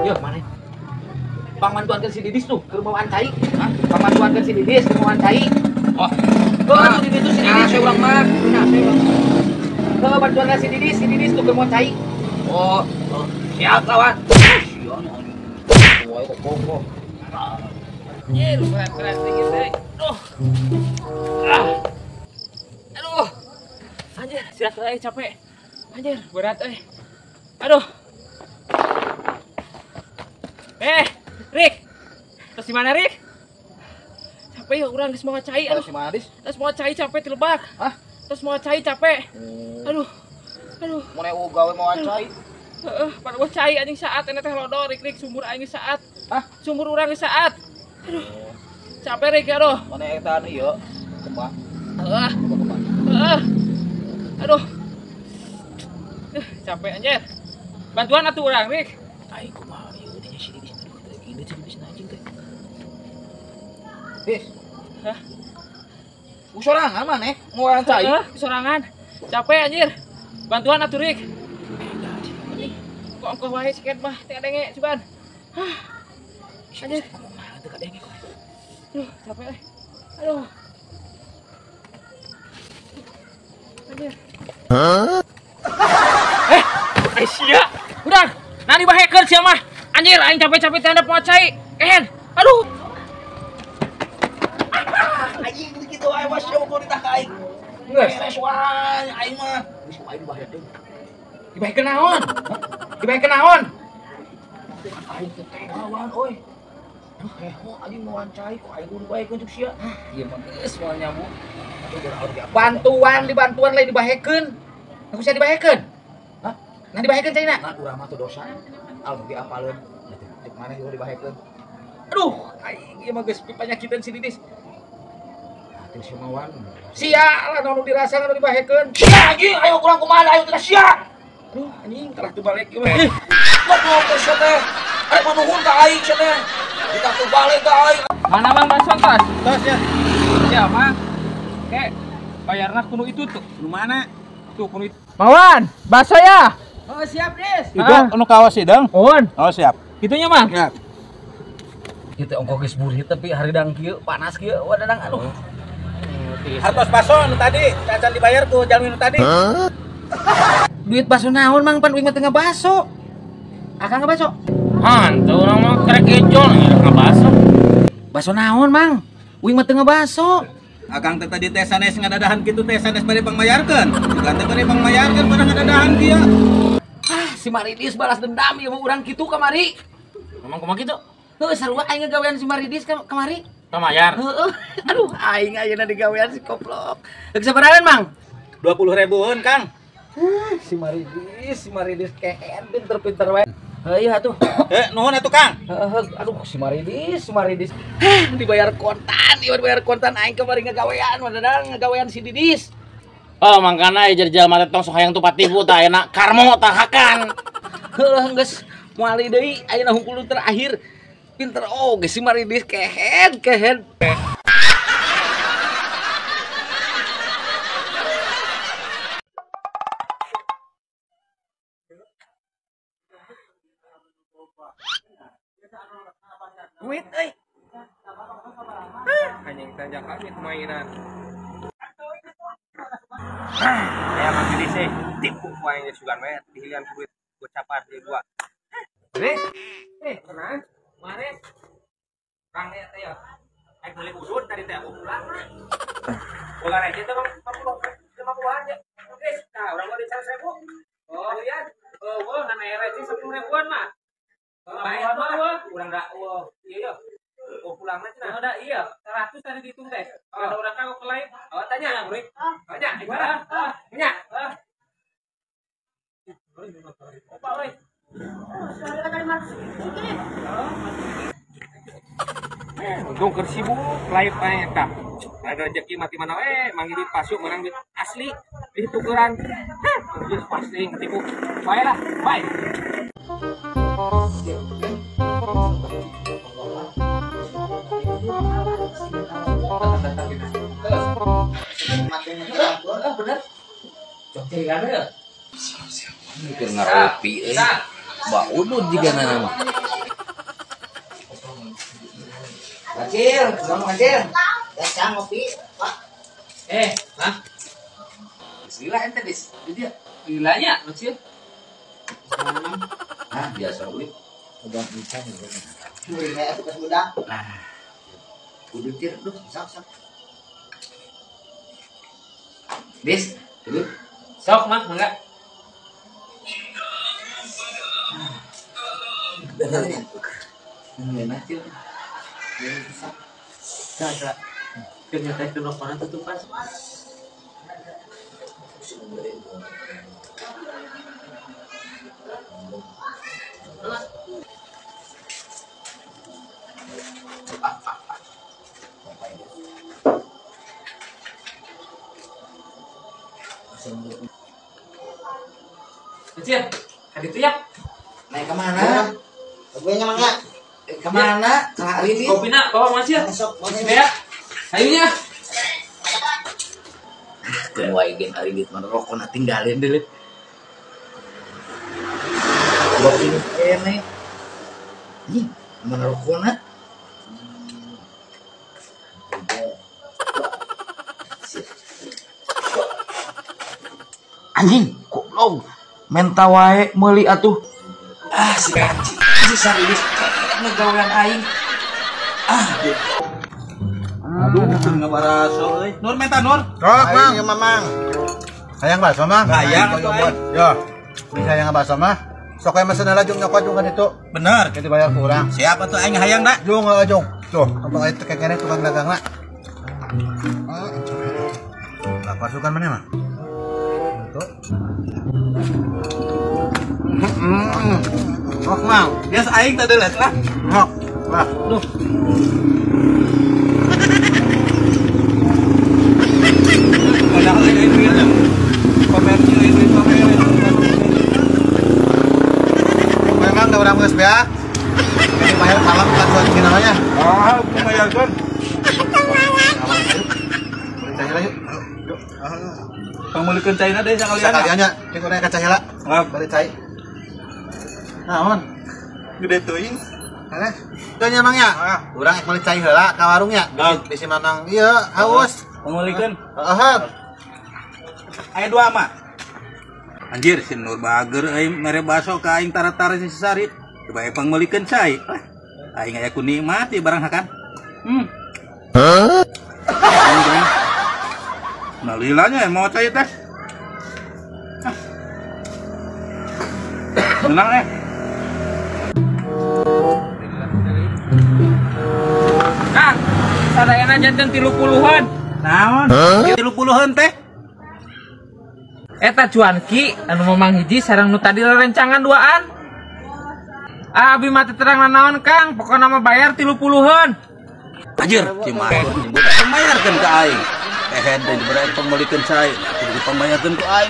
Yo, mana? Pangmantuankeun si Didis tuh keur mawaan cai. Hah? Pangmantuankeun si Didis keur mawaan cai. Oh. Heuh, di ditu si Didis saya urang mah. Nah, saya urang. Heuh, bantuan si Didis tuh keur mawaan cai. Oh, siap kawan. Sia nya anjing. Wae kok kok. Anjir, berat dikit deh. Aduh. Ah. Aduh. Anjir, siap euy capek. Anjir, berat euy. Aduh. Rik. Terus di mana, Rik? Capek ya urang geus mawa cai. Aduh. Terus di mana, Dis? Terus mawa cai capek ti lebak. Hah? Terus mawa cai capek. Aduh. Aduh. Mun eueuh gawe mawa cai. Heeh, pada gua cai anjing saat ini teh lodor Rik, Rik sumur aing saat. Hah? Sumur urang saat. Aduh. Capek Rik aduh. Mana eta anu ieu? Kembang. Heeh. Kembang. Heeh. Aduh. Capek anjir. Bantuan atuh urang, Rik. Aing kumaha ieu teh si Didis. Aduh, teh gini si Didis anjing teh. Dis. Hah? Sorangan maneh ngurang cai. Heeh, sorangan. Capek anjir. Bantuan atuh Rik. Kok ongkoh wae siket mah teh kadenge cuman. Hah. Anjir, ngomong naon teu kadenge kok. Aduh, capek euy. Aduh. Anjir. Hah? Sia. Udah, nah dibahekeun sia mah. Anjir, aing capek-capek teh handap mawa cai. Kehen. Aduh. Anjing kitu wae mah sia ukur ditah ka aing. Geus. Beres wae aing mah. Geus aing dibahekeun. Dibahekeun naon? Dibahekeun naon? Aing teh tegawan euy. Duh, heho anjing mawan cai kok aing kudu dibahekeun cuk sia. Ieu mah geus moal nyabu. Aduh, beraur ge. Bantuan dibantuan lain dibahekeun. Aku sia dibahekeun. Hah? Nah dibahekeun caina. Ngan urang mah teu dosa. Al ge apaleun. Cek maneh kudu dibahekeun. Aduh, aing ieu mah geus pipanyakiteun si Didis. Atuh sia mawan. Sia lah nu dirasa nu dibahekeun. Sia anjing, ayo kurang kumaha ayo teh sia. Aduh, anjing telah teu balik ieu mah. Goblok teh sia teh. Arek manuhun ka aing sia teh. Ditah teu balik ka aing. Mana Mang bakso tas? Tas ya. Ya, Mang. Kek, bayarna kudu itu tuh. Nu mana? Tuh kudu itu. Mawan, bakso ya? Oh, siap, Dis. Itu anu kawas hidung. On. Oh, siap. Kitunya, Mang. Siap. Ieu teh ongkoh geus burit tapi haridang kieu panas kieu wadadang aduh. Hartos bakso nu tadi, cacan dibayar ku jalmi nu tadi. Duit bakso naon Mang pan uing mah teu ngabaso. Akang ngabaso? Hantu urang mah kerek ejol ngabaso. Baso naon Mang? Uing mah teu ngabaso. Akang teh tadi teh sanes ngadadahan kitu teh sanes bade pangmayarkeun. Bukan teh bade pangmayarkeun pada ngadadahan kieu. Ah, si Maridis balas dendam ieu mah urang kitu kamari. Ngomong kumaha kitu? Heuh, sarua aing ngagawean si Maridis kamari. Pamayar. Heeh. Aduh, aing ayeuna digawean si koplok. Geus sabarahan, Mang? 20 ribuan, Kang. Si Maridis kehen pinter-pinter wae. Heuh, atuh. Nuhun atuh, Kang. Heeh, aduh si Maridis, si Maridis. Dibayar kontan, ieu dibayar kontan aing kamari ngagawean, madadang ngagawean si Didis. Oh, mangkana ieu jelema teh tong sok hayang tuh patipu tah ayeuna karmo tah hakan. Heuh, geus moal deui ayeuna hungkul terakhir. Pinter oge si Maridis kehen, kehen. Duit euy. Anjing tanjak kami mainan. Ya Mang Didis sih tipu wae sugan we dihilian duit gocapar di gua. Nih. Tenang. Mane. Kang teh ya. Aing beli udut tadi teh aku pulang. Bola receh teh 50-an ya. Oke, nah urang mah di 100.000. Oh, lihat. Eueuh ngan aya receh 10 ribuan mah. Bae mah urang da eueuh. Iya ya. Oh pulangna cenah. Oh da iya, 100 tadi dihitung teh. Kalau urang kagok lain. Oh tanya, Bro. Tanya, gimana? Nya. Oh, Pak, euy. Untung keur sibuk lain aing eta. Ada rezeki mati mana we, manggil duit pasuk menang duit asli ditukeran. Hah, geus pasti ketipu. Bae lah, bye. Bener. Cok ya. Siap-siap. Mikir ngaropi euy. Baudud juga nama. Kacil, sama kacil. Biasa ngopi, Pak. Hah? Gila ente, Dis. Dia. Gilanya, kecil. Ah, biasa ulit. Udah bisa nih. Kuring atuh pas budak. Nah. Kudu tir duh, Sok sok. Dis, kudu. Sok mah, mangga. Ngeunah cil. Sok. Ternyata itu rokona tutupan. Kecil, tadi itu ya. Naik kemana? Gue nya mangga. Kemana? Ke ini. Kopi nak, bawa masih. Sok, ya. Ayunya. Keun wae gen ari dit mana rokona tinggalin deui. Goblok ini kene. Ih, mana rokona? Anjing, goblok. Menta wae meuli atuh. Ah, si anjing, si Saridis ngegawean aing. Ah, aduh, ngabaraso euy. Nur menta Nur. Sok, Mang. Ya, Mamang. Hayang bakso, Mang. Hayang atuh aing. Yo. Bisa hayang bakso mah. Sok aya mesen heula jung nyokot jung kan itu. Bener, kita bayar kurang. Siap atuh aing hayang da. Jung, jung. Tuh, apa aya teh kene tukang dagangna. Lapar sukan maneh mah? Tuh. Sok, Mang. Biasa aing tadi lihat lah. Sok. Lah. Duh. Memang ada orang geus beak. Ini bayar kalem kan buat bikin namanya. Ah, bayarkeun. Beli cai heula yuk. Yuk. Pangmeulikeun caina deui sakalian. Sakalian nya, cek urang ka cai heula. Beli cai. Naon? Gede teuing. Hah? Teu nya Mang nya. Urang ek meuli cai heula ka warung nya. Bisi Mamang ieu haus. Pangmeulikeun. Heeh. Aya dua mah. Anjir, si Nur bager euy mere baso ka aing tara-tara si Sari. Coba pangmeulikeun cai. Aing aya ku nikmati barang hakan. Hah? Nah lilanya mau cai teh. Menang eh. Kang, sadayana janten 30-an. Naon? 30-an teh? Eta cuanki anu mamang hiji sareng nu tadi rerencangan duaan. Ah, abi mah teu terang nanaon Kang, pokona mah bayar 30-an. Anjir, si Mahfud nyebut pembayarkeun ka aing. Teh dibere pangmeulikeun cai, kudu dipambayarkeun ku aing.